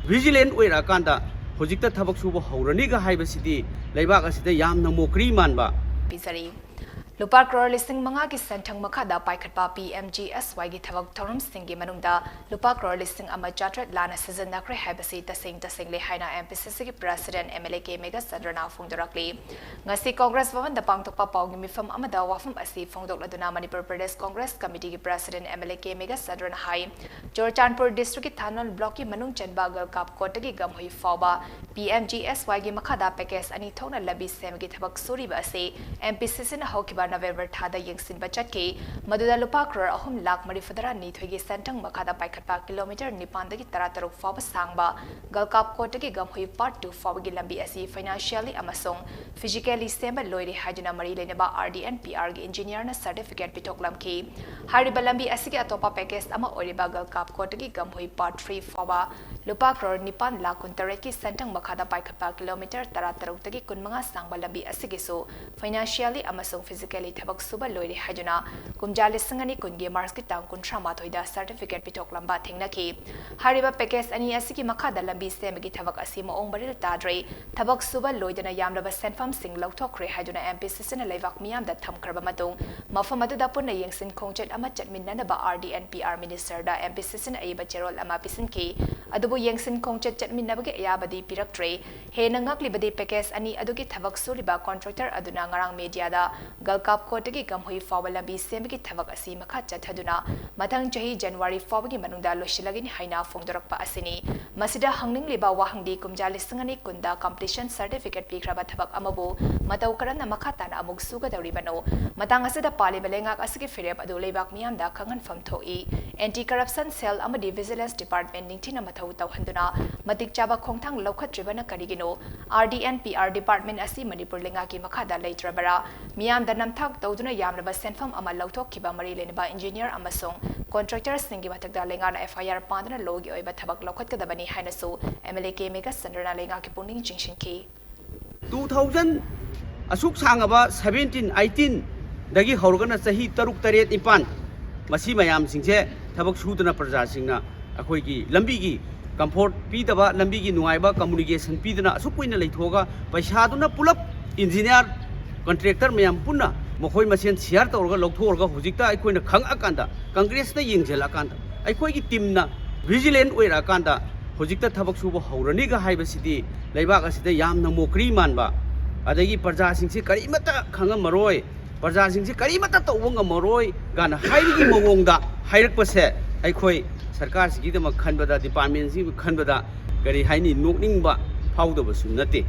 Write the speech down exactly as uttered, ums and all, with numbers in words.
ꯚꯤꯖꯤꯂꯦꯟ ꯑꯣꯏꯔꯛꯑꯀꯥꯟꯗ ꯍꯧꯖꯤꯛꯇ ꯊꯕꯛ ꯁꯨꯕ ꯍꯧꯔꯅꯤꯒ ꯍꯥꯏꯕꯁꯤꯗꯤ ꯂꯩꯕꯥꯛ ꯑꯁꯤꯗ ꯌꯥꯝꯅ ꯃꯣꯀ꯭ꯔꯤ ꯃꯥꯟꯕ꯫ ꯄꯤꯖꯔꯤ꯫ ꯂꯨꯄꯥ ꯀ꯭ꯔꯣꯔ ꯂꯤꯁꯤꯡ ꯃꯉꯥꯒꯤ ꯁꯦꯟꯊꯪ ꯃꯈꯥꯗ ꯄꯥꯏꯈꯠꯄ ꯄꯤ ꯑꯦꯝ ꯖꯤ ꯑꯦꯁ ꯋꯥꯏꯒꯤ ꯊꯕꯛ ꯊꯧꯔꯝꯁꯤꯡꯒꯤ ꯃꯅꯨꯡꯗ ꯂꯨꯄꯥ ꯀ꯭ꯔꯣꯔ ꯂꯤꯁꯤꯡ ꯑꯃ ꯆꯥꯇ꯭ꯔꯦꯠ ꯂꯥꯟꯅ ꯁꯤꯖꯤꯟꯅꯈ꯭ꯔꯦ ꯍꯥꯏꯕꯁꯤ ꯇꯁꯦꯡ ꯇꯁꯦꯡꯂꯦ ꯍꯥꯏꯅ ꯑꯦꯝ ꯄꯤ ꯁꯤ ꯁꯤꯒꯤ president M L A K ꯃꯦꯘꯆꯟꯗ꯭ꯔꯅ ꯐꯣꯡꯗꯣꯔꯛꯂꯤ꯫ ꯉꯁꯤ ꯀꯣꯡꯒ꯭ꯔꯦꯁ ꯚꯕꯟꯗ ꯄꯥꯡꯊꯣꯛꯄ ꯄꯥꯎꯒꯤ ꯃꯤꯐꯝ ꯑꯃꯗ ꯋꯥꯐꯝ ꯑꯁꯤ ꯐꯣꯡꯗꯣꯛꯂꯗꯨꯅ ꯃꯅꯤꯄꯨꯔ ꯄ꯭ꯔꯗꯦꯁ ꯀꯣꯡꯒ꯭ꯔꯦꯁ ꯀꯃꯤꯇꯤꯒꯤ president M L A K ꯃꯦꯘꯆꯟꯗ꯭ꯔꯅ ꯍꯥꯏ, ꯆꯨꯔꯆꯥꯟꯄꯨꯔ ꯗꯤꯁꯇ꯭ꯔꯤꯛꯀꯤ ꯊꯥꯅꯣꯜ ꯕ꯭ꯂꯣꯛꯀꯤ ꯃꯅꯨꯡ ꯆꯟꯕ ꯒꯜꯀꯥꯞ ꯀꯣꯠꯇꯒꯤ ꯒꯝꯍꯨꯏ ꯐꯥꯎꯕ ꯄꯤ ꯑꯦꯝ ꯖꯤ ꯑꯦꯁ ꯋꯥꯏꯒꯤ ꯃꯈꯥꯗ ꯄꯦꯀꯦꯖ ꯑꯅꯤ ꯊꯣꯛꯅ ꯂꯝꯕꯤ ꯁꯦꯝꯕꯒꯤ ꯊꯕꯛ ꯁꯨꯔꯤꯕ ꯑꯁꯤ ꯑꯦꯝ ꯄꯤ ꯁꯤ ꯁꯤꯅ ꯍꯧꯈꯤꯕ ꯅꯕꯦꯝꯕꯔ ꯊꯥꯗ ꯌꯦꯡꯁꯤꯟꯕ ꯆꯠꯈꯤ꯫ ꯃꯗꯨꯗ ꯂꯨꯄꯥ ꯀ꯭ꯔꯣꯔ ꯑꯍꯨꯝ ꯂꯥꯈ ꯃꯔꯤꯐꯨꯇꯔꯥ ꯅꯤꯊꯣꯏꯒꯤ ꯁꯦꯟꯊꯪ ꯃꯈꯥꯗ ꯄꯥꯏꯈꯠꯄ ꯀꯤꯂꯣꯃꯤꯇꯔ ꯅꯤꯄꯥꯟꯗꯒꯤ ꯇꯔꯥ ꯇꯔꯨꯛ ꯐꯥꯎꯕ ꯁꯥꯡꯕ ꯒꯜꯀꯥꯞ ꯀꯣꯠꯇꯒꯤ ꯒꯝꯍꯨꯏ ꯄꯥꯔꯠ ꯇꯨ ꯐꯥꯎꯕꯒꯤ ꯂꯝꯕꯤ ꯑꯁꯤ ꯐꯥꯏꯅꯥꯟꯁꯤꯌꯦꯜꯂꯤ ꯑꯃꯁꯨꯡ ꯐꯤꯖꯤꯀꯦꯜꯂꯤ ꯁꯦꯝꯕ ꯂꯣꯏꯔꯦ ꯍꯥꯏꯗꯨꯅ ꯃꯔꯤ ꯂꯩꯅꯕ ꯑꯥꯔ ꯗꯤ ꯑꯦꯟ ꯄꯤ ꯑꯥꯔꯒꯤ ꯏꯟꯖꯤꯅꯤꯌꯔꯅ ꯁꯔꯇꯤꯐꯤꯀꯦꯠ ꯄꯤꯊꯣꯛꯂꯝꯈꯤ꯫ ꯍꯥꯏꯔꯤꯕ ꯂꯝꯕꯤ ꯑꯁꯤꯒꯤ ꯑꯇꯣꯞꯄ ꯄꯦꯀꯦꯖ ꯑꯃ ꯑꯣꯏꯔꯤꯕ ꯒꯜꯀꯥꯞ ꯀꯣꯠꯇꯒꯤ ꯒꯝꯍꯨꯏ ꯄꯥꯔꯠ ꯊ꯭ꯔꯤ ꯐꯥꯎꯕ ꯂꯨꯄꯥ ꯀ꯭ꯔꯣꯔ ꯅꯤꯄꯥꯟ ꯂꯥꯈ ꯀꯨꯟꯇꯔꯦꯠꯀꯤ ꯁꯦꯟꯊꯪ ꯃꯈꯥꯗ ꯄꯥꯏꯈꯠꯄ ꯀꯤꯂꯣꯃꯤꯇꯔ ꯇꯔꯥ ꯇꯔꯨꯛꯇꯒꯤ ꯀꯨꯟꯃꯉꯥ ꯁꯥꯡꯕ ꯂꯝꯕꯤ ꯑꯁꯤꯒꯤꯁꯨ ꯐꯥꯏꯅꯥꯟꯁꯤꯌꯦꯜꯂꯤ ꯑꯃꯁꯨꯡ ꯐꯤꯖꯤꯀꯦꯜꯂꯤ ꯊꯕꯛ ꯁꯨꯕ ꯂꯣꯏꯔꯦ ꯍꯥꯏꯗꯨꯅ ꯀꯨꯝꯖꯥ ꯂꯤꯁꯤꯡ ꯑꯅꯤ ꯀꯨꯟꯒꯤ ꯃꯥꯔꯆꯀꯤ ꯇꯥꯡ ꯀꯨꯟꯊ꯭ꯔꯥ ꯃꯥꯊꯣꯏꯗ ꯁꯔꯇꯤꯐꯤꯀꯦꯠ ꯄꯤꯊꯣꯛꯂꯝꯕ ꯊꯦꯡꯅꯈꯤ꯫ ꯍꯥꯏꯔꯤꯕ ꯄꯦꯀꯦꯖ ꯑꯅꯤ ꯑꯁꯤꯒꯤ ꯃꯈꯥꯗ ꯂꯝꯕꯤ ꯁꯦꯝꯕꯒꯤ ꯊꯕꯛ ꯑꯁꯤ ꯃꯑꯣꯡ ꯃꯔꯤꯜ ꯇꯥꯗ꯭ꯔꯦ꯫ ꯊꯕꯛ ꯁꯨꯕ ꯂꯣꯏꯗꯅ ꯌꯥꯝꯂꯕ ꯁꯦꯟꯐꯝꯁꯤꯡ ꯂꯧꯊꯣꯛꯈ꯭ꯔꯦ ꯍꯥꯏꯗꯨꯅ ꯑꯦꯝ ꯄꯤ ꯁꯤ ꯁꯤꯅ ꯂꯩꯕꯥꯛ ꯃꯤꯌꯥꯝꯗ ꯊꯝꯈ꯭ꯔꯕ ꯃꯇꯨꯡ, ꯃꯐꯝ ꯑꯗꯨꯗ ꯄꯨꯟꯅ ꯌꯦꯡꯁꯤꯟ ꯈꯣꯡꯆꯠ ꯑꯃ ꯆꯠꯃꯤꯟꯅꯅꯕ R D N P R ꯃꯤꯅꯤꯁꯇꯔꯗ ꯑꯦꯝ ꯄꯤ ꯁꯤ ꯁꯤꯅ ꯑꯏꯕ ꯆꯦꯔꯣꯜ ꯑꯃ ꯄꯤꯁꯤꯟꯈꯤ꯫ ꯑꯗꯨꯕꯨ ꯌꯦꯡꯁꯤꯟ ꯈꯣꯡꯆꯠ ꯆꯠꯃꯤꯟꯅꯕꯒꯤ ꯑꯌꯥꯕꯗꯤ ꯄꯤꯔꯛꯇ꯭ꯔꯦ꯫ ꯍꯦꯟꯅ ꯉꯛꯂꯤꯕꯗꯤ ꯄꯦꯀꯦꯖ ꯑꯅꯤ ꯑꯗꯨꯒꯤ ꯊꯕꯛ ꯁꯨꯔꯤꯕ ꯀꯣꯟꯇ꯭ꯔꯦꯛꯇꯔ ꯑꯗꯨꯅ ꯉꯔꯥꯡ ꯃꯦꯗꯤꯌꯥꯗ ꯒꯜꯀꯥꯞ ꯀꯣꯠꯇꯒꯤ ꯒꯝꯍꯨꯏ ꯐꯥꯎꯕ ꯂꯝꯕꯤ ꯁꯦꯝꯕꯒꯤ ꯊꯕꯛ ꯑꯁꯤ ꯃꯈꯥ ꯆꯠꯊꯗꯨꯅ ꯃꯊꯪ ꯆꯍꯤ ꯖꯅꯋꯥꯔꯤ ꯐꯥꯎꯕꯒꯤ ꯃꯅꯨꯡꯗ ꯂꯣꯏꯁꯤꯜꯂꯒꯅꯤ ꯍꯥꯏꯅ ꯐꯣꯡꯗꯣꯔꯛꯄ ꯑꯁꯤꯅꯤ꯫ ꯃꯁꯤꯗ ꯍꯪꯅꯤꯡꯂꯤꯕ ꯋꯥꯍꯪꯗꯤ ꯀꯨꯝꯖꯥ ꯂꯤꯁꯤꯡ ꯑꯅꯤ ꯀꯨꯟꯗ ꯀꯝꯄ꯭ꯂꯤꯁꯟ ꯁꯔꯇꯤꯐꯤꯀꯦꯠ ꯄꯤꯈ꯭ꯔꯕ ꯊꯕꯛ ꯑꯃꯕꯨ ꯃꯇꯧ ꯀꯔꯝꯅ ꯃꯈꯥ ꯇꯥꯅ ꯑꯃꯨꯛ ꯁꯨꯒꯗꯧꯔꯤꯕꯅꯣ? ꯃꯇꯥꯡ ꯑꯁꯤꯗ ꯄꯥꯜꯂꯤꯕ ꯂꯩꯉꯥꯛ ꯑꯁꯤꯒꯤ ꯐꯤꯔꯦꯞ ꯑꯗꯨ ꯂꯩꯕꯥꯛ ꯃꯤꯌꯥꯝꯗ ꯈꯪꯍꯟꯐꯝ ꯊꯣꯛꯏ꯫ ꯑꯦꯟꯇꯤ ꯀꯔꯞꯁꯟ ꯁꯦꯜ ꯑꯃꯗꯤ ꯚꯤꯖꯤꯂꯦꯟꯁ ꯗꯤꯄꯥꯔꯠꯃꯦꯟꯠ ꯅꯤꯡꯊꯤꯅ ꯃꯊꯧ ꯇꯧꯍꯟꯗꯨꯅ ꯃꯇꯤꯛ ꯆꯥꯕ ꯈꯣꯡꯊꯥꯡ ꯂꯧꯈꯠꯇ꯭ꯔꯤꯕꯅ ꯀꯔꯤꯒꯤꯅꯣ? R D N P R department ꯑꯁꯤ ꯃꯅꯤꯄꯨꯔ ꯂꯩꯉꯥꯛꯀꯤ ꯃꯈꯥꯗ ꯂꯩꯇ꯭ꯔꯕꯔꯥ? ꯃꯤꯌꯥꯝꯗ ꯅꯝꯊꯥꯛ ꯇꯧꯗꯨꯅ ꯌꯥꯝꯂꯕ ꯁꯦꯟꯐꯝ ꯑꯃ ꯂꯧꯊꯣꯛꯈꯤꯕ ꯃꯔꯤ ꯂꯩꯅꯕ ꯏꯟꯖꯤꯅꯤꯌꯔ ꯑꯃꯁꯨꯡ ꯀꯣꯟꯇ꯭ꯔꯦꯛꯇꯔꯁꯤꯡꯒꯤ ꯃꯊꯛꯇ ꯂꯩꯉꯥꯛꯅ ꯑꯦꯐ ꯑꯥꯏ ꯑꯥꯔ ꯄꯥꯟꯗꯨꯅ ꯂꯣꯒꯤ ꯑꯣꯏꯕ ꯊꯕꯛ ꯂꯧꯈꯠꯀꯗꯕꯅꯤ ꯍꯥꯏꯅꯁꯨ ꯑꯦꯝ ꯑꯦꯜ ꯑꯦ ꯀꯦ ꯃꯦꯘꯆꯟꯗ꯭ꯔꯅ ꯂꯩꯉꯥꯛꯀꯤ ꯄꯨꯛꯅꯤꯡ ꯆꯤꯡꯁꯤꯟꯈꯤ꯫ ꯇꯨ ꯊꯥꯎꯖꯟ ꯑꯁꯨꯛ ꯁꯥꯡꯉꯕ ꯁꯕꯦꯟꯇꯤꯟ ꯑꯩꯇꯤꯟꯗꯒꯤ ꯍꯧꯔꯒꯅ ꯆꯍꯤ ꯇꯔꯨꯛ, ꯇꯔꯦꯠ, ꯅꯤꯄꯥꯟ ꯃꯁꯤ ꯃꯌꯥꯝꯁꯤꯡꯁꯦ ꯊꯕꯛ ꯁꯨꯗꯅ ꯄ꯭ꯔꯖꯥꯁꯤꯡꯅ ꯑꯩꯈꯣꯏꯒꯤ ꯂꯝꯕꯤꯒꯤ ꯀꯝꯐꯣꯔꯠ ꯄꯤꯗꯕ, ꯂꯝꯕꯤꯒꯤ ꯅꯨꯡꯉꯥꯏꯕ, ꯀꯝꯃꯨꯅꯤꯀꯦꯁꯟ ꯄꯤꯗꯅ ꯑꯁꯨꯛ ꯀꯨꯏꯅ ꯂꯩꯊꯣꯛꯑꯒ ꯄꯩꯁꯥꯗꯨꯅ ꯄꯨꯂꯞ ꯏꯟꯖꯤꯅꯤꯌꯥꯔ, ꯀꯟꯇ꯭ꯔꯦꯛꯇꯔ ꯃꯌꯥꯝ ꯄꯨꯟꯅ ꯃꯈꯣꯏ ꯃꯁꯦꯟ ꯁꯤꯌꯥꯔ ꯇꯧꯔꯒ ꯂꯧꯊꯣꯛꯑꯒ ꯍꯧꯖꯤꯛꯇ ꯑꯩꯈꯣꯏꯅ ꯈꯪꯉꯛꯑꯀꯥꯟꯗ, ꯀꯪꯒ꯭ꯔꯦꯁꯅ ꯌꯦꯡꯁꯤꯜꯂꯛꯑꯀꯥꯟꯗ, ꯑꯩꯈꯣꯏꯒꯤ ꯇꯤꯝꯅ ꯚꯤꯖꯤꯂꯦꯟ ꯑꯣꯏꯔꯛꯑꯀꯥꯟꯗ ꯍꯧꯖꯤꯛꯇ ꯊꯕꯛ ꯁꯨꯕ ꯍꯧꯔꯅꯤꯒ ꯍꯥꯏꯕꯁꯤꯗꯤ ꯂꯩꯕꯥꯛ ꯑꯁꯤꯗ ꯌꯥꯝꯅ ꯃꯣꯀ꯭ꯔꯤ ꯃꯥꯟꯕ, ꯑꯗꯒꯤ ꯄ꯭ꯔꯖꯥꯁꯤꯡꯁꯤ ꯀꯔꯤꯃꯠꯇ ꯈꯪꯉꯝꯃꯔꯣꯏ, ꯄ꯭ꯔꯖꯥꯁꯤꯡꯁꯤ ꯀꯔꯤꯃꯠꯇ ꯇꯧꯕ ꯉꯝꯃꯔꯣꯏ ꯀꯥꯏꯅ ꯍꯥꯏꯕꯒꯤ ꯃꯑꯣꯡꯗ ꯍꯥꯏꯔꯛꯄꯁꯦ ꯑꯩꯈꯣꯏ ꯁꯔꯀꯥꯔꯁꯤꯒꯤꯗꯃꯛ ꯈꯟꯕꯗ, ꯗꯤꯄꯥꯔꯠꯃꯦꯟꯁꯤꯒꯤ ꯈꯟꯕꯗ ꯀꯔꯤ ꯍꯥꯏꯅꯤ, ꯅꯣꯛꯅꯤꯡꯕ ꯐꯥꯎꯗꯕꯁꯨ ꯅꯠꯇꯦ꯫